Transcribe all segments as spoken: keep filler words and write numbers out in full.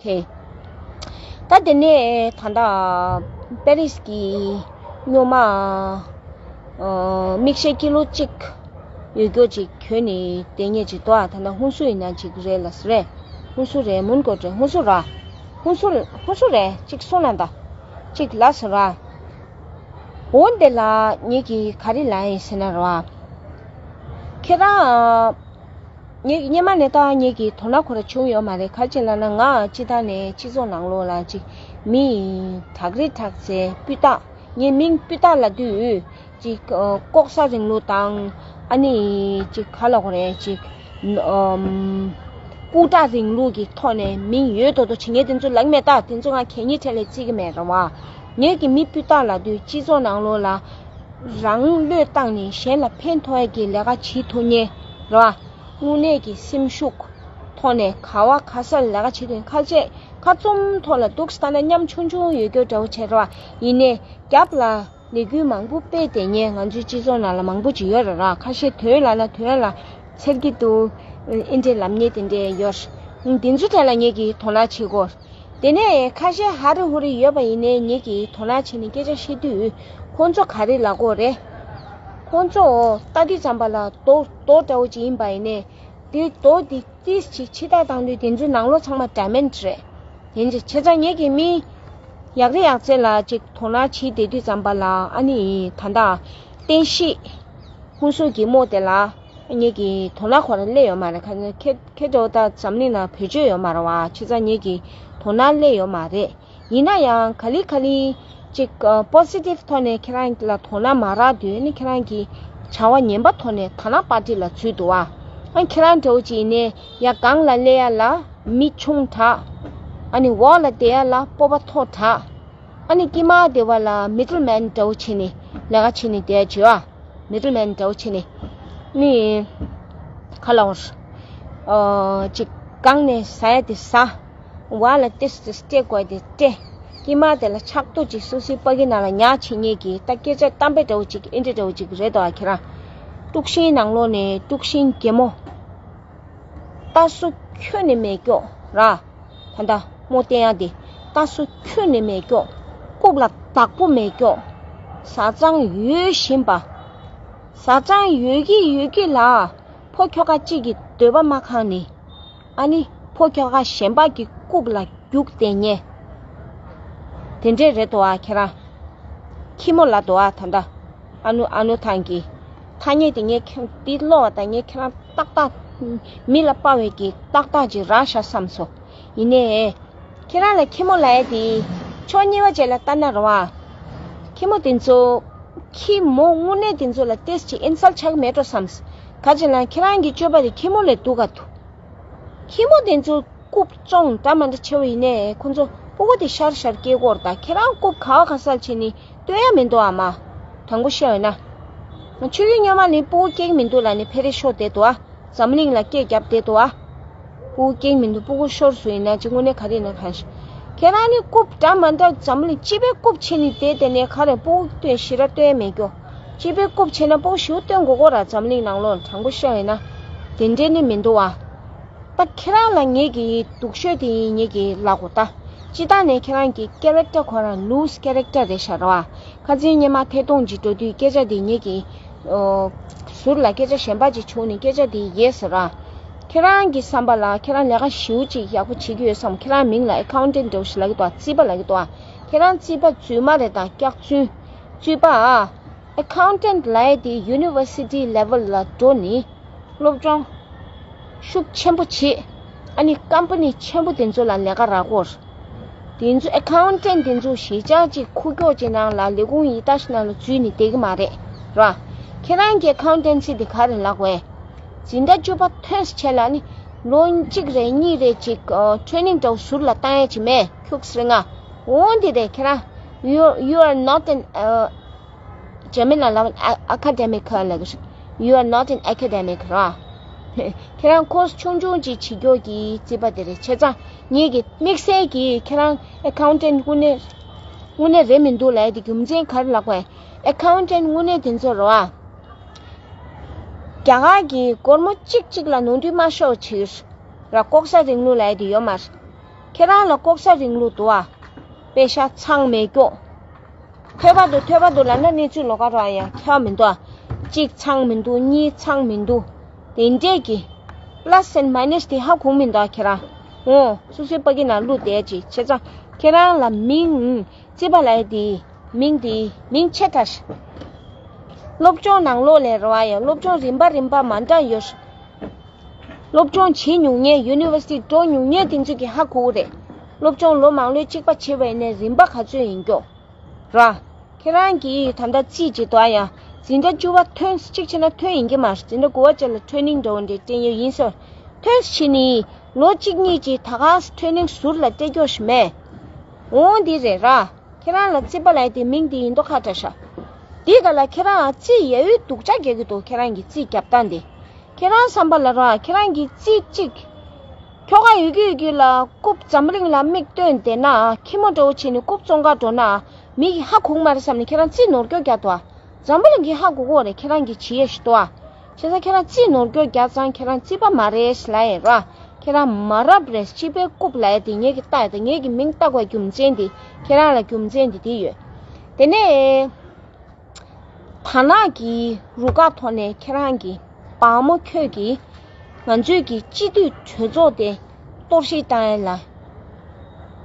ད་དེ་ནས་ད་ལྟ་པེ་རིས་ཀྱི་སྨྱོན་མ་ཨ་མིག་ཤེལ་ཀི་ལོ་གཅིག་ཡོད་རྒྱུ་ཅིག་གྱོན་ནས་བསྡད་མཁན་ཅིག་འདུག་ཨ། ད་ལྟ་ཧུན་སུར་ཡིན་ན་ཅིག་རེད་ལབ་སོང་རེད། ཧུན་སུར་རེད། མོན་གྷོ་རེད། ཧུན་སུར་ར། ཧུན་སུར། ཧུན་སུར་རེད། ཅིག་སོང་ན་ད་ཅིག་ལབ་སོང་ར། འོ་དེ་ལ་ངེད་ཀྱིས་ག་རེ་ལབ་ཡིན་ཟེར་ན་ར། ཁྱེད་རང་། ངེད་སྔོན་མ་ནས་ད་ངེད་ཀྱི་དོ་སྣང་ཁོ་ར་བྱུང་ཡོད་མ་རེད། ག་རེ་ལབ་ན་ང་སྤྱིར་བཏང་ནས་སྤྱི་ཚོགས་ནང་ལོགས་ལ་ཅིག་མི་དྲག་རི་དྲག་རྩལ་སྤུས་དག་ངའི་མིང་སྤུས་དག་ལབ་དུས་ཅིག་ཨ་ལྐོག་ཟ་རིང་ལུགས་དང་ཨ་ནི་ཅིག་ག་ལབ་དགོས་རེད། ཅིག་ཨམ་སྤུས་དག་རིང་ལུགས་ཀྱི་ཐོག་ནས་མིང་ཡོད་མདོག་མདོག་བྱེད་མཁན་དེ་ཚོ་ལབ་མེད། ད་དེ་ཚོ་ང་གད་སྙིགས་གྲས་ལ་བརྩི་གི་མེད་རེད་བ། ངེད་ཀྱི་མི་སྤུས་དག་ལབ་དུས་སྤྱི་ཚོགས་ནང་ལོགས་ལ་རང་བློས་བཏང་ནས་གཞན་ལ་ཕན་ཐོགས་ཡ་གི་ལས་ཀ་བྱེད་ཐུབ་མཁན་རེད་བ། དངོས་གནས་ཀྱི་སེམས་ཤུགས་ཐོག་ནས་ག་བ་ག་ས་ལ་ལས་ཀ་བྱེད་དུས་ཁ་ཆེ་ཁ་བཙུམ་ཐོག་ལ་འདུག་སྟེ་ན་ཉམ་ཆུང་ཆུང་ཡོད་རྒྱུ་འདྲ་བོ་བྱས་རེད་བ། ཡིན་ནའི་རྒྱབ་ལ་ལས་འགུལ་མང་པོ་སྤེལ་བསྡད་མཁན་ང་ཚོའི་སྤྱི་ཚོགས་ནང་ལ་མང་པོ་ཅིག་ཡོད་རེད་ར། ཁ་ཤས་དོན་ལ་ན་དོན་ལ་འཚེར་གྱི་འདུག་ཨེ་འདྲས་ལབ་མཁན་དེ་འདྲས་ཡོད། འདི་ཚོ་ཐད་ལ་ངེད་ཀྱིས་དོ་སྣང་བྱེད་དགོས། དེ་ནས་ཁ་ཤས་ཧ་རི་ཧུ་རི་ཡོད་པ་ཡིན་ནའི་ངེད་ཀྱིས་དོ་སྣང་བྱས་ནས་སྐད་ཆ་བཤད་དུས་ཁོང་ཚོ་ག་རེ་ལབ་དགོས་རེད། ཁོང་ཚོ་ལྟ་དུས་ཙམ་པ་ལ་རྡོ་རྡོ་འདྲ་བོ་ཅིག་ཡིན་པ་ཡིན་ནའི་དེ་རྡོ་དེ་ཏིས་ཅིག་ཕྱི་ཐག་བཏང་དུས་དེ་ཚོའི་ནང་ལོགས་ཚང་མ་ཌའི་མོན་ཌི་རེད། དེ་འདྲ་བྱས་ཙང་ངེད་ཀྱིས་མི་ཡག་རེ་ཡག་རྩེ་ལ་ཅིག་དོ་སྣང་བྱེད་བསྡད་དུས་ཙམ་པ་ལ་ཨ་ནི་ད་ལྟ་བསྟན་བཤིག་ཧུན་སུར་གྱི་རྨོ་དེ་ལ་ངེད་ཀྱི་དོ་སྣང་ཁོ་རང་སླེབས་ཡོད་མ་རེད། ཁ་ཁེ་ཁེ་འདྲ་བོ་ད་འཛམ་གླིང་ནང་བེད་སྤྱོད་ཡོད་མ་རེད་བ། བྱས་ཙང་ངེད་ཀྱི་དོ་སྣང་སླེབས་ཡོད་མ་རེད། ཡིན་ན་ཡང་ག་ལེ་ག་ལེ་ཅིག་པོ་སི་ཊིབ་ཐོག་ནས་ཁྱེད་རང་ལ་དོ་སྣང་མ་རག་དུས་ནི་ཁྱེད་རང་གི་བྱ་བ་ངན་པ་ཐོག་ནས་ད་ནང་པར་ཊི་ལ་འཛུལ་འདུག་བ། ཨ་ཁྱེད་རང་འདྲ་བོ་ཅིག་ཡིན་ནའི་ཡ་སྒང་ལ་སླེབས་ཡ་ལ་མི་ཆུང་དྲགས། ཨ་ནི་འོག་ལ་བསྡད་ཡ་ལ་སྤོབས་པ་མཐོ་དྲགས། ཨ་ནི་དཀྱིལ་མ་དེ་བ་ལ་མི་ཌལ་མེན་འདྲ་བོ་བྱས་ནས་ལས་ཀ་བྱས་ནས་བསྡད་ཡ་བྱེད་བ། མི་ཌལ་མེན་འདྲ་བོ་བྱས་ནས་ནི་ག་ལ་འོང་། ཨོ་ཅིག་སྒང་ནས་ཟ་ཡ་དེ་ཟ། འོག་ལ་ཏིས་ཏིས་སྤྲད་དགོས་དེ་སྤྲད། དཀྱིལ་མ་དེ་ལ་ཕྱག་རྡོ་ཅིག་སུ་སུའི་པ་ཀི་ནང་ལ་ཉར་བྱེད་མཁན་གྱི་ད་སྐད་ཆ་གཏམ་དཔེ་འདྲ་བོ་ཅིག་ཨེ་འདྲ་འདྲ་བོ་ཅིག་རེད་དོ། ཨ་ཁྱེད་རང་དཀྲུག་ཤིང་ནང་ལོགས་ནས་དཀྲུག་ཤིང་རྒན་མོ། རྟ་སོ་ཁྱོན་ནས་མེད་སྐྱོ་ར། ད་ལྟ་རྨོ་བསྟན་ཡ་དེ་རྟ་སོ་ཁྱོན་ནས་མེད་སྐྱོ། རྐུབ་ལ་བདག་པོ་མེད་སྐྱོ། བཟའ་ཚང་ཡོད་བཞིན་པ། བཟའ་ཚང་ཡོད་ཀྱི་ཡོད་ཀྱི་ལ། ཕོ་ཁྱོ་ག་གཅིག་གི་འདོད་པ་མ་ཁེངས་ནས། ཨ་ནི་ཕོ་ཁྱོ་ག་གཞན་པ་གི་རྐུབ་ལ་རྒྱུག་བསྡད་མཁན། དེ་འདྲས་རེད་དོ། ཨ་ཁྱེད་རང་ཁྱི་མོ་ལ་དོ། ཨ་ད་ལྟ་ཨ་ནུ་ཨ་ནུ་ཐང་གི་ཐ་སྙད་དེ་ངས་ཁྱེད་འདི་ཀློག་པ་དང་ངས་ཁྱེད་རང་ཏག་ཏག་མི་ལ་དཔའ་བའི་གི་ཏག་ཏག་ཅིག་རག་ཤག་བསམ་སོང་། ཡིན་ནའི་ཁྱེད་རང་ལ་ཁྱི་མོ་ལབ་ཡ་དེ་ཕྱོགས་གཉིས་པ་ཅིག་ལ་ལྟ་ན་རེད་བ། ཁྱི་མོ་དེ་ཚོ་ཁྱི་མོ་དངོས་གནས་དེ་ཚོ་ལ་ཏོག་ཙམ་ཅིག་ཨིན་སལ་ཊི་ཆགས་ཀྱི་མེད་འགྲོ་བསམ། ག་ཅི་ལ་ཁྱེད་རང་གི་སྤྱོད་པ་དེ་ཁྱི་མོ་ལས་སྡུག་ག་འདུག་ཁྱི་མོ་དེ་ཚོ་རྐུབ་བཙོང་འདྲ་མ་འདྲ་ཆེ་བ་ཡིན་ནའི་ཁོ་ཚོ་སྤུ་གུ་དེ་ཤར་ཤར་སྐྱེ་གོ་ར། ད་ཁྱེད་རང་རྐུབ་ག་བ་ག་ས་ལ་བྱས་ནས་སྟོན་ཡ་མི་འདུག་ཨ་མ། དྲང་པོ་བཤད་ཡོད་ན། ཆོས་རྒྱལ་སྨྱོན་མ་ལ་ནི་སྤུ་གུ་སྐྱེ་གི་མི་འདུག་ལབ་ནས་ཕེ་རེ་ཤོར་བསྡད་འདུག་ཨ། འཛམ་གླིང་ལ་སྐད་བརྒྱབ་བསྡད་འདུག་ཨ། སྤུ་གུ་སྐྱེ་གི་མི་འདུག་སྤུ་གུ་ཤོར་སོང་ཡིན་ན་ཅིག་དངོས་གནས་ག་རེ་ཡིན་ན་གང་ཤེས། ཁྱེད་རང་ནི་རྐུབ་འདྲ་མ་འདྲ་འཛམ་གླིང་སྤྱི་པའི་རྐུབ་ཆེ་ནི་དེ་དེ་ནས་ག་རེ་སྤུ་གུ་སྟོན་ཞེ་དྲག་སྟོན་ཡ་མེད་སྐྱོ། སྤྱི་པའི་རྐུབ་ཆེ་ན་སྤུ་གུ་ཞེ་པོ་སྟོན་དགོས་གོ་ར། འཛམ་གླིང་ནང་ལོགས་དྲང་པོ་བཤད་ཡིན་ན་དེ་འདྲས་ནི་མི་འདུག་ཨ། ད་ཁྱེད་རང་ལ་ངེད་ཀྱི་སྡུག་ཤོས་དེ་ཡིན། ངེད་ཀྱི་ལབ་དགོས་ད། སྤྱི་བཏང་ནས་ཁྱེད་རང་གི་ཀེ་རེག་ཊར་ཁོ་རང་ལུས་ཀེ་རེག་ཊར་རེད་ཤག་ར་བ། ཁ་སང་སྔོན་མ་ཐད་གཏོང་ཅིག་འགྲོ་དུས་སྐད་ཆ་དེ་ངེད་ཀྱི་ཨོ། ཟུར་ལ་སྐད་ཆ་གཞན་པ་ཅིག་བྱུང་ནས་སྐད་ཆ་དེ་ཡས་ཟེར་ར། ཁྱེད་རང་གི་བསམ་པ་ལ་ཁྱེད་རང་ལས་ཀ་ཞེ་པོ་ཅིག་ཡག་པོ་བྱེད་ཀྱི་ཡོད་བསམ། ཁྱེད་རང་མིང་ལ་ཨེ་ཁའུན་ཊེན་ཊི་འདྲ་བོ་ཞིག་ལབ་ཀྱི་འདུག་ཨ། རྩིས་པ་ལབ་ཀྱི་འདུག་ཨ། ཁྱེད་རང་རྩིས་པ་རྫུན་མ་རེད་ད། སྐྱག་རྫུན། རྩིས་པ་ཨ། ཨེ་ཁའུན་ཊེན་ཊི་ལབ་ཡ་དེ་ཡུ་ནི་ཝར་སི་ཊི་ལེ་ཝལ་ལ་འགྲོ་ནི། སློབ་སྦྱོང་ཤུགས་ཆེན་པོ་བྱེད། ཨ་ནི་ཀམ་པ་ནི་ཆེན་པོ་དེ་ཚོ་ལ་ལས་ཀ་རག་གོ། དེ་ཚོ་ཨེ་ཁའུན་ཊེན་ཊི་དེ་ཚོ་གཞིས་ཆགས་གཅིག་ཁུག་ཀྱོག་ཅིག་ནང་ལ་ལས་ཁུངས་ཡི་ཏ་ཞིག་ནང་ལ་འཛུལ་ནས་བསྡད་ཀྱི་མ་རེད་ར། ཁྱེད་རང་གི་ཨེ་ཁའུན་ཊེན་སི་དེ་ག་རེ་ལབ་དགོས། འཛིན་གྲྭ་བཅུ་པ་ཐོན་ས་བྱས་ལ་ནི་ལོ་གཅིག་རེ་གཉིས་རེ་ཅིག་ཨ་ཊེ་རེ་ནིང་འདྲ་བོ་ཟུར་ལ་བཏང་ཡ་ཅིག་མེད། ཁྱུག་སེ་རེ་ང་འོང་དེ་རེད། ཁྱེད་རང་you you are not an uh རྒྱ་མི་ལ་ལབ་ཨ་ཨ་ཁ་ཌེ་མིག་ལབ་ཀྱི་རེད། You are not an academic ར། ཁྱེད་རང་ཁོར་སི་ཆུང་ཆུང་ཅིག་བྱེད་མཁན་གྱི་རྩིས་པ་དེ་རེད། བྱས་ཙང་ངེད་ཀྱི་དམིགས་བསལ་གྱིས་ཁྱེད་རང་ཨེ་ཁའུན་ཊེན་ཊི་དངོས་གནས་དངོས་གནས་རེད་མི་འདུག་ལབ་ཡ་དེ་རྒྱུ་མཚན་ག་རེ་ལབ་དགོས། ཨེ་ཁའུན་ཊེན་ཊི་དངོས་གནས་དེ་ཚོ་རེད་བ། རྒྱ་གར་གྱི་སྒོར་མོ་གཅིག་གཅིག་ལ་ནོར་འཁྲུལ་མ་ཤོར་བ་བྱེད་ཀྱི་རེད། ལྐོག་ཟ་རིང་ལུགས་ལབ་ཡ་དེ་ཡོད་མ་རེད། ཁྱེད་རང་ལ་ལྐོག་ཟ་རིང་ལུགས་འདུག་ཨ། པེ་ཤ་ཚང་མེད་སྐྱོ། ཐོས་པ་འདུག་ཐོས་པ་འདུག་ལབ་ན་གནས་ཚུལ་ལོགས་ཀ་རོ་ཨ་ཡ་ཁྱོད་མི་འདུག་ཨ། གཅིག་ཚང་མི་འདུག་གཉིས་ཚང་མི་འདུག་དེ་འདྲས་ཀྱི་plus and minus དེ་ཧ་གོ་མི་འདུག་ཨ་ཁྱེད་རང་། འོ་སོ་སོའི་པ་ཀི་ནང་བླུགས་བསྡད་ཅིག་བྱས་ཙང་ཁྱེད་རང་ལ་མིང་རྩིས་པ་ལབ་ཡ་དེ། མིང་དེ་མིང་ཆེ་ཐལ། སློབ་སྦྱོང་ནང་ལོགས་ལས་རེད་བ་ཡ་སློབ་སྦྱོང་རིམ་པ་རིམ་པ་མ་འདྲ་ཡོད། སློབ་སྦྱོང་བྱེད་མྱོང་མཁན་ཡུ་ནི་ཝར་སི་ཊི་འགྲོ་མྱོང་མཁན་དེ་ཚོ་གིས་ཧ་གོ་གི་རེད། སློབ་སྦྱོང་ལོ་མང་ལོས་གཅིག་པ་བྱས་པ་ཡིན་ནའི་རིམ་པ་ག་ཚོད་ཡིན་སྐྱོ། ར། ཁྱེད་རང་གིས་ད་ལྟ་རྩིས་བྱེད་དོ་ཡ། འཛིན་གྲྭ་བཅུ་པ་ཐོན་གཅིག་བྱས་ན་ཐོན་ཡིན་གྱི་མ་རེད། འཛིན་གྲྭ་དགུ་པ་བཅས་ལ་ཊི་རེ་ནིང་འདྲ་བོ་འདྲ་སྤྲད་ཡོད་ཡིན་ཟེར། ཐོན་བྱས་ནི་ལོ་གཅིག་གཉིས་ཀྱི་ད་ག་ཊི་རེ་ནིང་ཟུར་ལ་སྤྲད་སྐྱོ་ཞིག་མེད། འོང་འདི་རེད་ར། ཁྱེད་རང་ལ་རྩིས་པ་ལབ་ཡ་དེ་མིང་དེ་ཡིན་མདོག་ཁ་བཀྲ་ཤག་འདི་ག་ལ་ཁྱེད་རང་རྩིས་ཡ་ཡུལ་སྡུག་ཅག་རྒྱག་གི་འདུག་ཁྱེད་རང་གི་རྩིས་རྒྱབ་སྟངས་དེ། ཁྱེད་རང་བསམ་པ་ལ་ར་ཁྱེད་རང་གི་རྩིས་གཅིག་ཁྱོ་ག་ཡོད་རྒྱུ་ཡོད་རྒྱུ་ལ་རྐུབ་འཛམ་བུ་གླིང་ལ་མིག་སྟོན་བསྡད་ན་ཁྱི་མོ་འདྲ་བོ་བྱས་ནས་རྐུབ་བཙོང་ག་འགྲོ་ན་མི་གིས་ཧ་གོ་གི་མ་རེད་བསམ་ནས་ཁྱེད་རང་རྩིས་ནོར་སྐྱོན་རྒྱག་འདུག་ཨ། འཛམ་བུ་གླིང་གིས་ཧ་གོ་གི་ཡོད་རེད་ཁྱེད་རང་གིས་བྱེད་ཡས་ཞིག་འདུག་ཨ། བྱས་ཙང་ཁྱེད་རང་རྩིས་ནོར་སྐྱོན་རྒྱག་ཙང་ཁྱེད་རང་རྩིས་པ་མ་རེད་ལབ་ཡས་ར། ཁྱེད་རང་མ་རབས་རེད། སྤྱི་པའི་རྐུབ་ལབ་ཡས་དེ་ངེད་ཀྱིས་བལྟ་ཡས་དང་ངེད་ཀྱི་མིང་བཏགས་པའི་རྒྱུ་མཚན་དེ་ཁྱེད་རང་ལ་རྒྱུ་མཚན་དེ་དེ་ཡོད། དེ་ནས་དར་ནག་གི་རུ་ཁག་ཐོག་ནས་ཁྱེད་རང་གི་བག་མོ་ཁྱོད་ཀྱིས་ང་ཚོའི་གི་སྤྱི་འཐུས་གྲོས་ཚོགས་དེ་གཏོར་བཤིག་བཏང་ཡས་ལ་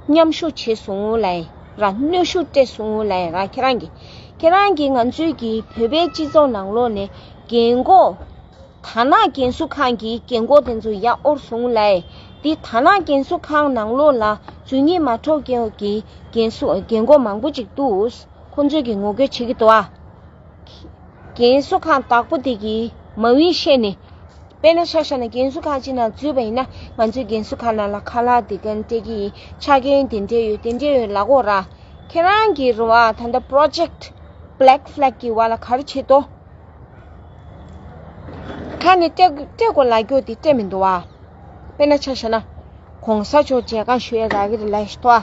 མཉམ་ཞུགས་བྱས་སོང་ལབ་ཡས་ར། གནོན་ཤུགས་སྤྲད་སོང་ལབ་ཡས་ར། ཁྱེད་རང་གིས་ཁྱེད་རང་གིས་ང་ཚོའི་གི་བོད་པའི་སྤྱི་ཚོགས་ནང་ལོགས་ནས་རྒན་གོག་དར་ནག་རྒན་གསོ་ཁང་གི་རྒན་གོག་དེ་ཚོ་ཡར་དབོར་སོང་ལབ་ཡས། འདི་དར་ནག་རྒན་གསོ་ཁང་ནང་ལོགས་ལ་རྫུན་གཉིས་མ་འཕྲོག་མཁན་གྱི་རྒན་གསོ་རྒན་གོག་མང་པོ་ཅིག་འདུག་ཁོང་ཚོས་ཀྱིས་ངོ་རྒོལ་བྱེད་ཀྱི་འདུག་ཨ། རྒན་གསོ་ཁང་བདག་པོ་དེ་གིས་མ་འོས་བཤད་ནས། དཔེར་ན་ཆ་བཞག་ན་རྒན་གསོ་ཁང་ཅིག་ནང་འཛུལ་བ་ཡིན་ན་ང་ཚོའི་རྒན་གསོ་ཁང་ནང་ལ་ཁ་ལག་དེ་གན་སྤྲད་ཀྱི་ཡིན། ཆ་རྐྱེན་དེ་འདྲས་ཡོད་དེ་འདྲས་ཡོད་ལབ་ཀྱི་ཡོད་ར། ཁྱེད་རང་གིས་རེད་བ་ད་ལྟ་པོ་རོ་ཇེཀ་ཊི་བྷི་ལེག་ཕི་ལེག་གི་བར་ལ་ག་རེ་བྱེད་དོ། ཁ་ནས་སྤྲད་སྤྲད་དགོས་ལབ་རྒྱུ་དེ་སྤྲད་མི་འདུག་བ། དཔེར་ན་ཆ་བཞག་ན། གོང་ས་མཆོག་མཇལ་ཁ་ཞུ་ཡས་རག་གི་རེད་ལབ་ཤི་ཏོ།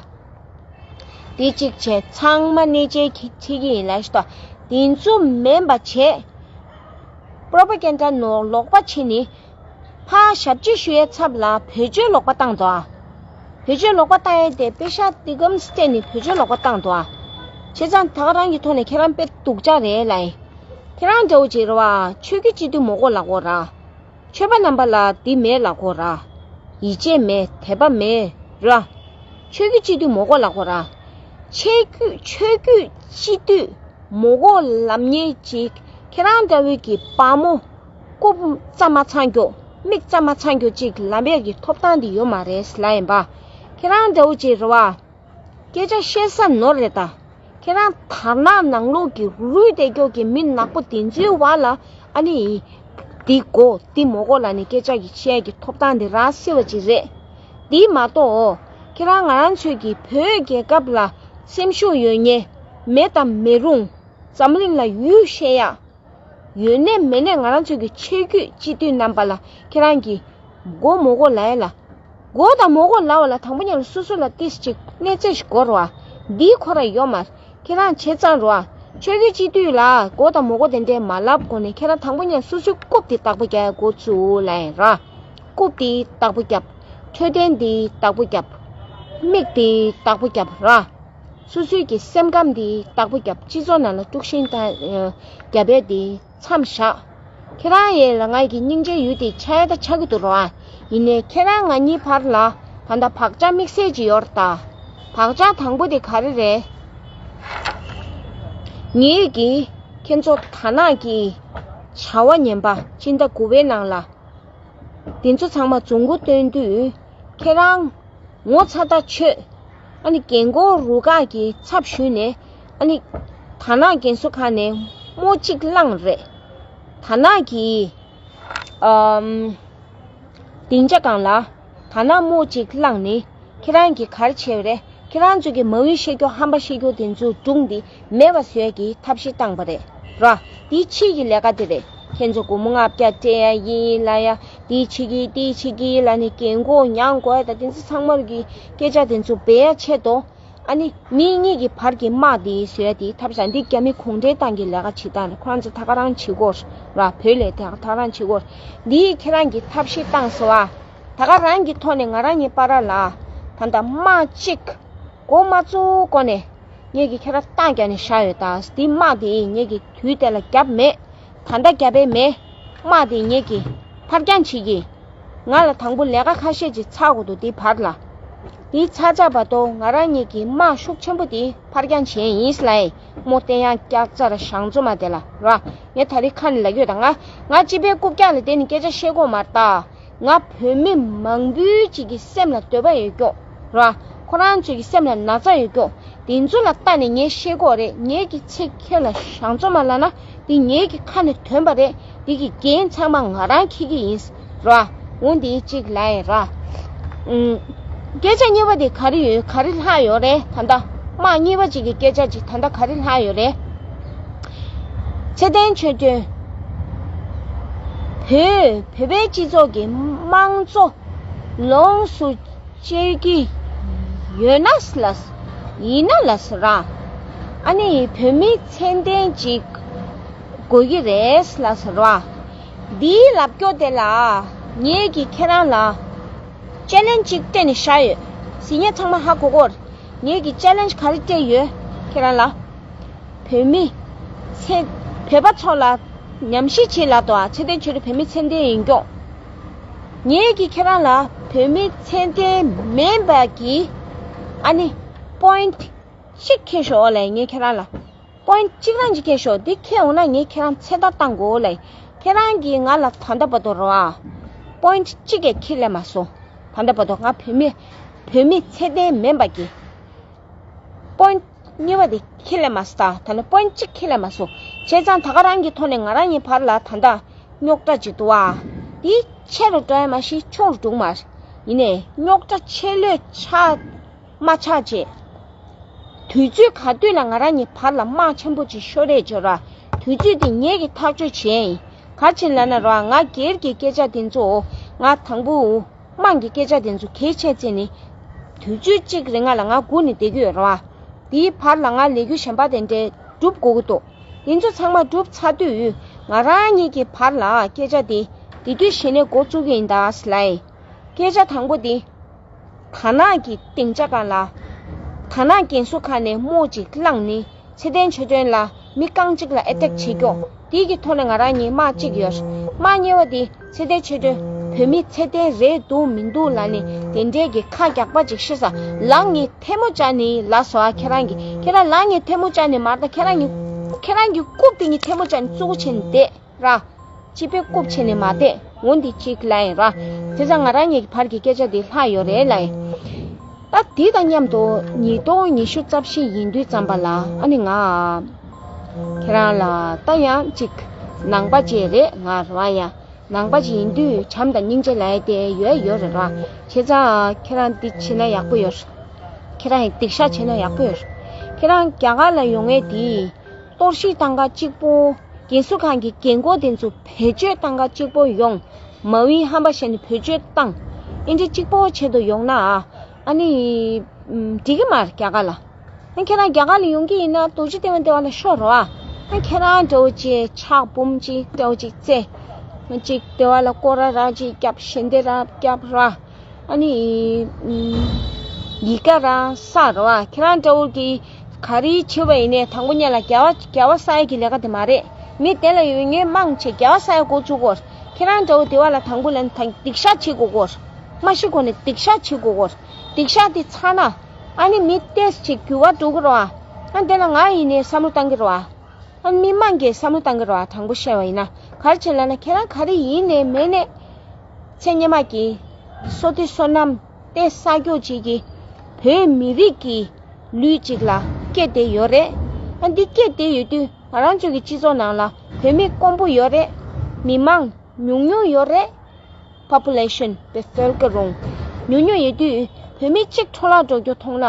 དེ་གཅིག་བྱས་ཚང་མ་གནས་མཇལ་གྱི་ཁྲིད་ཀྱི་ཡིན་ལབ་ཤི་ཏོ། དེ་ཚོ་མིན་པ་བྱས། པོ་རོ་པ་གན་ཌ་ནོར་ལོག་པ་བྱས་ནི། ཕར་ཞབས་ཕྱི་ཞུ་ཡས་ཚབ་ལ་བེད་སྤྱོད་ལོག་པ་བཏང་འདུག་ཨ། བེད་སྤྱོད་ལོག་པ་བཏང་ཡས་དེ་པེ་ཤ་ཏི་ཀམ་སྟེ་ནི་བེད་སྤྱོད་ལོག་པ་བཏང་འདུག་ཨ། བྱས་ཙང་ད་ག་རང་གི་ཐོག་ནས་ཁྱེད་རང་དཔེ་སྡུག་ཅག་རེད་ལབ་ཡིན། ཁྱེད་རང་འདྲ་བོ་ཅིག་རེད་བ། ཆོས་བརྒྱུད་སྤྱི་འཐུས་མི་དགོས་ལབ་ཀྱི་ཡོད་ར། ཆོས་པ་རྣམ་པ་ལ་འདི་མེད་ལབ་ཀྱི་ཡོད་ར། ཡིད་ཆེས་མེད་དད་པ་མེད་ར། ཆོས་བརྒྱུད་སྤྱི་འཐུས་མི་དགོས་ལབ་ཀྱི་ཡོད་ར། ཆོས་བརྒྱུད་ཆོས་བརྒྱུད་སྤྱི་འཐུས་མི་དགོས་ལབ་མཁན་ཅིག་ཁྱེད་རང་འདྲ་བོའི་གི་བག་མོ་རྐུབ་རྩ་མ་ཚང་རྒྱུ་མིག་རྩ་མ་ཚང་རྒྱུ་ཅིག་ལབ་ཡས་ཀྱི་ཐོབ་ཐང་འདི་ཡོད་མ་རེད་ལབ་ཡིན་པ། ཁྱེད་རང་འདྲ་བོ་ཅིག་རེད་བ། སྐད་ཆ་བཤད་ས་ནོར་རེད་ད། ཁྱེད་རང་དར་ནག་ནང་ལོགས་ཀྱི་རུལ་བསྡད་རྒྱུ་གི་མི་ནག་པོ་དེ་ཚོའི་བར་ལ་ཨ་ནི། འདི་དགོས་འདི་མི་དགོས་ལབ་ནས་སྐད་ཆ་གི་བཤད་ཀྱི་ཐོབ་ཐང་འདི་རག་སྲིད་པ་ཅིག་རེད། འདི་མ་གཏོགས། ཁྱེད་རང་ང་རང་ཚོའི་གི་བོད་རྒྱལ་ཁབ་ལ་སེམས་ཤུགས་ཡོད་མཁན་མེད་དང་མི་རུང་། འཛམ་གླིང་ལ་ཡུལ་བཤད་ཡག་ཡོད་ནས་མེད་ནས་ང་རང་ཚོའི་གི་ཆོས་བརྒྱུད་སྤྱི་འཐུས་རྣམ་པ་ལ་ཁྱེད་རང་གིས་དགོས་མི་དགོས་ལབ་ཡ་ལ། དགོས་དང་མི་དགོས་ལབ་པ་ལ་དང་པོ་ཉིད་ལ་སོ་སོ་ལ་ཏིས་ཅིག་གནས་ཚད་ཞིག་དགོས་རེད་བ། འདིའི་ཁོ་ར་ཡོད་མ་རེད། ཁྱེད་རང་བྱས་ཙང་རེད་བ། ཆོས་བརྒྱུད་སྤྱི་འཐུས་ལ་དགོས་དང་མི་དགོས་དེ་འདྲས་མ་ལབ་གོང་ནས་ཁྱེད་རང་དང་པོ་ཉིད་ལ་སོ་སོའི་རྐུབ་དེ་བདག་པོ་རྒྱག་ཡ་འགོ་བཙུགས་ལབ་ཡིན་ར། རྐུབ་དེ་བདག་པོ་རྒྱབ། འཕྲོད་བསྟེན་དེ་བདག་པོ་རྒྱབ། མིག་དེ་བདག་པོ་རྒྱབ་ར། སོ་སོའི་གི་སེམས་ཁམས་འདི་བདག་པོ་རྒྱབ། སྤྱི་ཚོགས་ནང་ལ་དཀྲུག་ཤིང་བཏང་རྒྱབ་པའི་འདི་མཚམས་བཞག་ཁྱེད་རང་ཡས་ལ་ང་གི་སྙིང་རྗེ་ཡུལ་དེ་ཆགས་ཡ་ད་ཆགས་ཀྱི་འདུག་རོ་ཨ། ཡིན་ནའི་ཁྱེད་རང་ང་གཉིས་བར་ལ་ད་ལྟ་བག་ཆགས་དམིགས་བསལ་ཅིག་ཡོད་རེད་ད། བག་ཆགས་དང་པོ་དེ་ག་རེ་རེད། ངེད་ཀྱིས་ཁྱེད་ཚོ་དར་ནག་གི་བྱ་བ་ངན་པ་སྤྱི་ཟླ་དགུ་པའི་ནང་ལ། དེ་ཚོ་ཚང་མ་རྫུན་མགོ་སྟོན་དུས་ཁྱེད་རང་ངོ་ཚ་ཐག་ཆོད། ཨ་ནི་རྒན་གོག་རུ་ཁག་གི་ཚབ་ཞུས་ནས་ཨ་ནི་དར་ནག་རྒན་གསོ་ཁང་ནས་རྨོ་གཅིག་བླངས་རེད། དར་ནག་གི་ཨམ། སྡིངས་ཆ་སྒང་ལ་དར་ནག་རྨོ་གཅིག་བླངས་ནས་ཁྱེད་རང་གིས་ག་རེ་བྱས་པ་རེད། ཁྱེད་རང་ཚོ་གི་མ་འོས་བཤད་རྒྱུ་ཧམ་པ་བཤད་རྒྱུ་དེ་ཚོ་སྒྲུང་འདི་མེད་པ་བཟོ་ཡ་གི་ཐབས་ཤེས་བཏང་པ་རེད་ར། འདི་ཕྱི་གི་ལས་ཀ་དེ་རེད། ཁྱེད་ཚོ་སྒོར་མོ་ལྔ་བརྒྱ་སྤྲད་ཡ་ཡིན་ལབ་ཡ། འདི་བྱེད་ཀྱི་འདི་བྱེད་ཀྱི་ལབ་ནས་རྒན་གོག་མྱངས་དགོས་ཡ་ད་དེ་ཚོ་ཚང་མར་གི་སྐད་ཆ་དེ་ཚོ་སྦས་ཡ་ཆེད་དོ། ཨ་ནི་མི་གཉིས་ཀྱི་བར་གྱི་དམག་འདི་བཟོ་ཡ་དེ་ཐབས་ཤ་འདི་རྒྱ་མི་གུང་ཁྲན་ཏང་གི་ལས་ཀ་བྱེད་སྟངས་རེད། ཁོ་རང་ཚོ་ད་ག་རང་བྱེད་དགོས་ར། བོད་ལས་དེ་ད་ག་རང་བྱེད་དགོས། འདི་ཁྱེད་རང་གི་ཐབས་ཤེས་བཏང་སོང་ཨ། ད་ག་རང་གི་ཐོག་ནས་ང་རང་གཉིས་བར་ལ་ ད་ལྟ་དམག་གཅིག་འགོ་མ་བཙུགས་གོང་ནས་ངེད་ཀྱིས་ཁྱེད་རང་རྟ་རྒྱག་ནས་བཞག་ཡོད། ད་འདི་དམག་དེ་ངེད་ཀྱིས་དུས་དེ་ལ་བརྒྱབ་མེད། ད་ལྟ་བརྒྱབ་པའི་མེད། དམག་དེ་ངེད་ཀྱིས་ཕར་འགྱངས་བྱེད་ཀྱི། ང་ལ་དང་པོ་ལས་ཀ་ཁ་ཤས་ཅིག་ཚར་དགོས་འདུག་དེ་བར་ལ། དེ་ཚར་ཚར་བར་དུ་ང་རང་ཉིད་ཀྱི་དམག་ཤུགས་ཆེན་པོ་དེ་ཕར་འགྱངས་བྱས་ཡིན་ལ། རྨོ་བསྟན་དབྱངས་སྐྱ་རྩར་ཞང་བཙོ་མ་དེ་ལ་ར། ངས་ད་རེས་ཁ་ནས་ལབ་ཡོད། ད་ང་ང་སྤྱི་པའི་རྐུབ་བཀྱག་ལ་བསྡད་ནས་སྐད་ཆ་བཤད་དགོས་མ་རེད་ད། ང་བོད་མི་མང་པོའི་ཅིག་གི་སེམས་ལ་འདོད་པ་ཡོད་ཀྱོག་ར། ཁོ་རང་ཚོའི་གི་སེམས་ལ་ན་ཚ་ཡོད་ཀྱོག་དེ་ཚོ་ལ་ལྟ་ནས་ངས་བཤད་དགོས་རེད། ངེད་ཀྱི་ཚིག་ཁྱོད་ལ་ཞང་བཙོ་མ་ལབ་ན་དེ་ངེད་ཀྱི་ཁ་ནས་ཐོན་པ་རེད། དེ་གི་འགན་ཚང་མ་ང་རང་འཁྱེར་གྱི་ཡིན་ར། འོ་འདི་གཅིག་ལབ་ཡིན་ར། ཨུམ། སྐད་ཆ་གཉིས་པ་དེ་ག་རེ་ཡོད། ག་རེ་ལྷག་ཡོད་རེད། ད་ལྟ་དམག་གཉིས་པ་གཅིག་གི་སྐད་ཆ་གཅིག་ད་ལྟ་ག་རེ་ལྷག་ཡོད་རེད། ཚེ་བརྟན་ཆོས་སྒྲོན། བོད་བོད་པའི་སྤྱི་ཚོགས་ཀྱི་དམངས་གཙོ་ལོངས་སུ་སྤྱོད་ཀྱི་ཡོད་ན་ལ། ཡིན་ན་ལ་ཟེར་ར། ཨ་ནི་བོད་མི་ཚད་ལྡན་ཅིག་དགོས་ཀྱི་རེད་ལ་ཟེར་ར། འདིའི་ལབ་སྐྱོ་དེ་ལ་ངེད་ཀྱིས་ཁྱེད་རང་ལ་ཅེ་ལེན་ཅིག་སྤྲད་ནས་བཞག་ཡོད། ཟིན་ཉེ་ཚང་མ་ཧ་གོ་གོ། ངེད་ཀྱིས་ཅེ་ལེན་ག་རེ་སྤྲད་ཡོད་ཁྱེད་རང་ལ། བོད་མི་ཚེ་བོད་པ་ཚོ་ལ་ཉམས་ཞིབ་བྱེད་ལ་དོ། ཨ་ཚེ་བརྟན་ཆོས་སྒྲོན་བོད་མི་ཚད་ལྡན་ཡིན་སྐྱོ། ངེད་ཀྱིས་ཁྱེད་རང་ལ་བོད་མི་ཚད་ལྡན་མིན་པ་གི་ཨ་ནི་པོ་ཡིན་ཊི་གཅིག་ཁྱེར་ཤོག་ལ། ངས་ཁྱེད་རང་ལ་པོ་ཡིན་ཊི་གཅིག་རང་གཅིག་ཁྱེར་ཤོག་འདི་ཁྱེར་འོང་ན་ངས་ཁྱེད་རང་ཚེ་ཐར་བཏང་དགོས་ལ། ཁྱེད་རང་གིས་ང་ལ་ད་ལྟ་བར་དུ་རོ་ཨ། པོ་ཡིན་ཊི་གཅིག་གས་ཁྱེར་ལས་མ་སོང་། ད་ལྟ་བར་དུ་ང་བོད་མི་བོད་མི་ཚད་ལྡན་མིན་པ་གི། པོ་ཡིན་ཊི་གཉིས་པ་དེ་ཁྱེར་ལས་མ་སོང་། ད་ལྟ་པོ་ཡིན་ཊི་གཅིག་ཁྱེར་ལས་མ་སོང་། བྱས་ཙང་ད་ག་རང་གི་ཐོག་ནས་ང་རང་གཉིས་བར་ལ་ད་ལྟ་རྙོག་དྲ་ཅིག་འདུག་ཨ། དེ་ཆེ་རུ་འགྲོ་ཡ་མ་གཞི་ཆུང་རུ་འགྲོ་མ་རེད། ཡིན་ནའི་རྙོག་དྲ་ཆེ་ལོས་ཆགས་མ་ཆགས་བྱས། དུས་ཚོད་ག་དུས་ལ་ང་རང་གཉིས་བར་ལ་དམག་ཆེན་པོ་ཅིག་ཤོར་རེས་བྱོས་ར། དུས་ཚོད་དེ་ངེད་ཀྱིས་ཐག་གཅོད་བྱས་ཡིན། ག་རེ་བྱས་ལབ་ན་ར། ང་སྒེར་གྱི་སྐད་ཆ་དེ་ཚོ་ང་དང་པོ་དམངས་ཀྱི་སྐད་ཆ་དེ་ཚོ་གལ་ཆེ་བརྩིས་ནས་དུས་ཚོད་གཅིག་རིང་ལ་ང་སྒུག་ནས་བསྡད་ཀྱི་ཡོད་ར། དེའི་བར་ལ་ང་ལས་འགུལ་གཞན་པ་དེ་འདྲས་སྒྲུབ་དགོས་ཀྱི་འདུག་དེ་ཚོ་ཚང་མ་གྲུབ་ཚར་དུས་ང་རང་གཉིས་ཀྱི་བར་ལ་སྐད་ཆ་དེ་དེ་དུས་གཞི་ནས་འགོ་བཙུགས་ཀྱི་ཡིན་ད་ཟེར་ལབ་ཡིན། སྐད་ཆ་དང་པོ་དེ། དར་ནག་གི་སྡིངས་ཆ་སྒང་ལ། དར་ནག་རྒན་གསོ་ཁང་ནས་རྨོ་ཅིག་བླངས་ནས་ཚེ་བརྟན་ཆོས་སྒྲོན་ལ་མི་རྐང་གཅིག་ལ་ཨེ་ཊེག་བྱེད་ཀྱོག་དེའི་གི་ཐོག་ནས་ང་རང་གཉིས་དམག་གཅིག་ཡོད། དམག་གཉིས་པ་དེ་ཚེ་བརྟན་ཆོས་སྒྲོན་བོད་མི་ཚད་ལྡན་རེད་འདུག་མི་འདུག་ལབ་ནས་དེ་འདྲའི་གི་ཁ་རྒྱག་པ་ཅིག་ཤེས་ས། ལག་གཉིས་ཐལ་མོ་སྦྱར་ནས་ལབ་སོང་ཨ། ཁྱེད་རང་གི་ཁྱེད་རང་ལག་གཉིས་ཐལ་མོ་སྦྱར་ནས་མ་རེད་ད། ཁྱེད་རང་གི་ཁྱེད་རང་གི་རྐུབ་དེ་གཉིས་ཐལ་མོ་སྦྱར་ནས་བཙུགས་བྱས་ནས་བསྡད། ར། སྤྱི་པའི་རྐུབ་ཕྱེ་ནས་མ་བསྡད། འོ་འདི་གཅིག་ལབ་ཡིན་ར། དེ་ཙང་ང་རང་གཉིས་ཀྱི་བར་གྱི་སྐད་ཆ་འདི་ལྷག་ཡོད་རེད་ལབ་ཡིན། ད་དེ་དང་མཉམ་དུ་ཉིས་སྟོང་ཉི་ཤུ་རྩ་བཞི་ཡིན་དུས་ཙམ་པ་ལ་ཨ་ནི་ང་ཁྱེད་རང་ལ་ད་ཡང་གཅིག་ནང་པ་ཅིག་རེད་ང་ར་བ་ཡ། ནང་པ་ཅིག་ཡིན་དུས་བྱམས་དང་སྙིང་རྗེ་ལབ་ཡ་དེ་ཡོད་ཡོད་རེད་ར། བྱས་ཙང་ཁྱེད་རང་འདི་བྱེད་ན་ཡག་པོ་ཡོད། ཁྱེད་རང་ཡང་སྡིག་བཤགས་བྱེད་ན་ཡག་པོ་ཡོད། ཁྱེད་རང་རྒྱ་གར་ལ་ཡོང་ངེས་དེ། གཏོར་བཤིག་བཏང་ག་གཅིག་པོ། རྒན་གསོ་ཁང་གི་རྒན་གོག་དེ་ཚོ་བེད་སྤྱོད་བཏང་ག་གཅིག་པོ་ཡོང་། མ་ཝི་ཧམ་པ་བྱས་ནས་བེད་སྤྱོད་བཏང་། ཨེ་འདྲ་གཅིག་པོ་བྱེད་དུ་ཡོང་ན་ཨ། ཨ་ནི། འགྲིག་གི་མ་རེད་རྒྱ་གར་ལ། ཨ་ཁྱེད་རང་རྒྱ་གར་ལ་ཡོང་གི་ཡིན་ན་རྡོ་རྗེ་གདན་དབང་དེ་བ་ལ་ཤོག་རོགས་ཨ། ཨ་ཁྱེད་རང་འདྲ་བོ་ཅིག་ཕྱག་འབུམ་ཅིག་འདྲ་བོ་ཅིག་བཙལ། ཅིག་དེ་བ་ལ་སྐོར་ར་ར་ཅིག་རྒྱབ་ཞལ་འདེབས་ར་རྒྱབ་ར། ཨ་ནི། ཡི་ག་རང་ས་རོ་ཨ། ཁྱེད་རང་འདྲ་བོ་གི་ག་རེ་བྱེད་པ་ཡིན་ནའི་དང་པོ་ཉིད་ལ་རྒྱལ་བ་རྒྱལ་བ་ས་ཡ་གི་ལས་ཀ་དེ་མ་རེད། མི་དེ་ལ་ཡོད་ངེས་མང་ཆེ་རྒྱལ་བ་ས་ཡ་འགོ་བཙུགས་དགོས། ཁྱེད་རང་འདྲ་བོ་དེ་བ་ལ་དང་པོ་ལ་ནི་ད་སྡིག་བཤགས་བྱེད་དགོས་གོ། མ་ཤི་གོང་ནས་སྡིག་བཤགས་བྱེད་དགོས་གོ། སྡིག་བཤགས་དེ་ཚར་ན། ཨ་ནི་མི་ཏོག་ཙམ་འགྱུར་བ་འགྲོ་གི་རོ་ཨ། ཨ་དེ་ལ་ང་ཡིན་ནའི་བསམ་བློ་བཏང་གི་རོ་ཨ། ཨ་མི་མང་གིས་བསམ་བློ་བཏང་གི་རོ་ཨ། དྲང་པོ་བཤད་པ་ཡིན་ན་ག་རེ་བྱེད་ལབ་ན་ཁྱེད་རང་ག་རེ་ཡིན་ནའི་མེད་ནའི། ཚེ་སྔོན་མ་གི་བསོད་བདེ་བསོད་ནམས་ཏེ་ས་སྐྱོ་ཅིག་གི་བོད་མི་རིགས་ཀྱི་ལུས་ཅིག་ལ་སྐྱེས་ཏེ་ཡོད་རེད། ཨ་འདི་སྐྱེས་ཏེ་ཡོད་དུས་ང་རང་ཚོ་གི་སྤྱི་ཚོགས་ནང་ལ་བོད་མི་དཀོན་པོ་ཡོད་རེད། མི་མང་ཉུང་ཉུང་ཡོད་རེད། པོ་པུ་ལེ་ཤན་Bevölkerung ཉུང་ཉུང་ཡོད་དུས་བོད་མི་གཅིག་འཕྲོ་བརླག་འགྲོ་རྒྱུ་མཐོང་ན་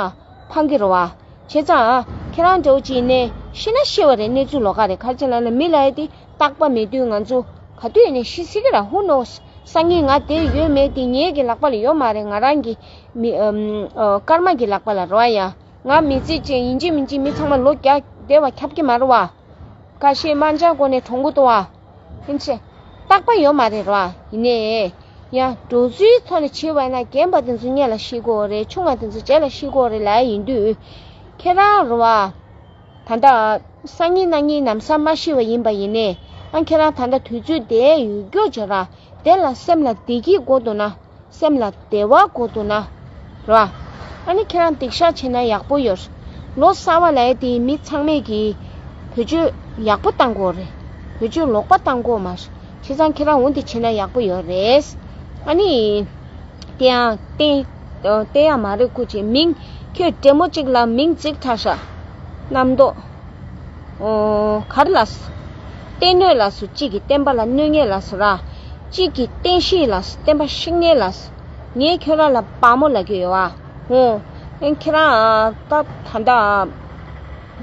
ཕངས་ཀྱི་རེད་བ། བྱས་ཙང་ཁྱེད་རང་འདྲ་བོ་ཅིག་ནས་ཤི་ན་ཤི་བ་རེད། གནས་ཚུལ་ལོགས་ཀ་རེད། ག་རེ་བྱས་ལབ་ན་མི་ལབ་ཡ་དེ་རྟག་པ་མེད་དུས་ང་ཚོ་ག་དུས་ཡིན་ནའི་ཤི་སྲིད་ཀྱི་ར། Who knows? སང་ཉིན་ང་དེ་ཡོད་མེད་དེ་ངེད་ཀྱི་ལག་པ་ལ་ཡོད་མ་རེད། ང་རང་གི་མི་ཨམ་ཨ་ཀརྨ་གི་ལག་པ་ལ་རེད་བ་ཡ། ང་མི་ཚེ་གཅིག་ཡིན་གཅིག་མིན་གཅིག་མི་ཚང་མ་ལོ་བརྒྱ་བསྡད་པ་ཁྱབ་ཀྱི་མ་རེད་བ། ཁ་ཤས་དམར་འབྱར་སྒོ་ནས་གྲོངས་གི་འདུག་བ། ཡིན་ཚེ། རྟག་པ་ཡོད་མ་རེད་ར། ཡིན་ནའི། ཡང་འགྲོ་ཚུལ་ཐོག་ནས་བྱས་པ་ན་རྒན་པ་དེ་ཚོ་སྔས་ལ་ཤི་དགོས་རེད། ཆུང་བ་དེ་ཚོ་རྗེས་ལ་ཤི་དགོས་རེད་ལབ་ཡ་ཡིན་དུས། ཁྱེད་རང་རེད་བ། ད་ལྟ་སང་ཉིན་གནངས་ཉིན་ལམ་སང་མ་ཤི་བ་ཡིན་པ་ཡིན་ནའི། ཨ་ཁྱེད་རང་ད་ལྟ་དུས་ཚོད་དེ་ཡོད་རྒྱུ་བྱས་ར། དེ་ལ་སེམས་ལ་བདེ་སྐྱིད་དགོས་འདུག་ན། སེམས་ལ་བདེ་བ་དགོས་འདུག་ན། རེད་བ། ཨ་ནི་ཁྱེད་རང་སྡིག་བཤགས་བྱེད་ན་ཡག་པོ་ཡོད། ལོ་གསར་བ་ལབ་ཡ་དེ་མི་ཚང་མས་ཀྱིས་བེད་སྤྱོད་ཡག་པོ་བཏང་དགོས་རེད། བེད་སྤྱོད་ལོག་པ་བཏང་དགོས་མ་རེད། བྱས་ཙང་ཁྱེད་རང་འོ་འདི་བྱེད་ན་ཡག་པོ་ཡོད་རེད། ཨ་ནི། དེ་ཡང་བསྟན། ཨ། བསྟན་ཡག་མ་རེད། སྐུ་མཁྱེན། མིང་། ཁྱོད་བགྲེས་མོ་གཅིག་ལ་མིང་བརྩིགས་དྲགས་ཤག་རྣམ་རྟོག་ཨོ། ག་རེ་ལབ་སོང་། བསྟན་གནོད་ལབ་སོང་། གཅིག་གིས་བསྟན་པ་ལ་གནོད་ངེས་ལབ་སོང་ར། གཅིག་གིས་བསྟན་བཤིག་ལབ་སོང་། བསྟན་པ་བཤིག་ངེས་ལབ་སོང་། ངས་ཁྱོད་རང་ལ་བག་མོ་ལབ་ཀྱི་ཡོད་བ། ཨོ། ཨེ། ཁྱེད་རང་ད་ད་ད།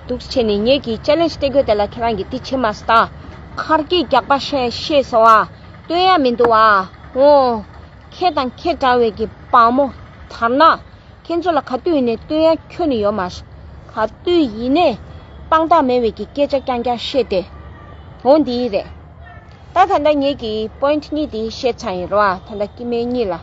འདུག་བྱས་ནས་ངེད་ཀྱིས་ཅེ་ལེན་ཇི་སྤྲད་དགོས་དེ་ལ་ཁྱེད་རང་གིས་འདི་བྱེད་མ་སོང་ད། ཁར་གྱིས་རྒྱག་པ་བཤད་ཤེས་སོང་བ། སྟོན་ཡ་མི་འདུག་བ། ཨོ། ཁྱེད་དང་ཁྱེད་འདྲ་བའི་གི་བག་མོ་དར་ནག་ཁྱེད་ཚོ་ལ་ག་དུས་ཡིན་ནའི་སྟོན་ཡ་ཁྱོན་ནས་ཡོད་མ་རེད། ག་དུས་ཡིན་ནའི་དཔང་རྟགས་མེད་པའི་གི་སྐད་ཆ་རྐྱང་རྐྱང་བཤད་དེ། འོ་འདི་རེད། ད་ད་ལྟ་ངེད་ཀྱིས་པོ་ཡིན་ཊི་གཉིས་དེ་བཤད་ཚར་ཡིན་རོ། ཨ། ད་ལྟ་སྐྱེ་དམན་གཉིས་ལ།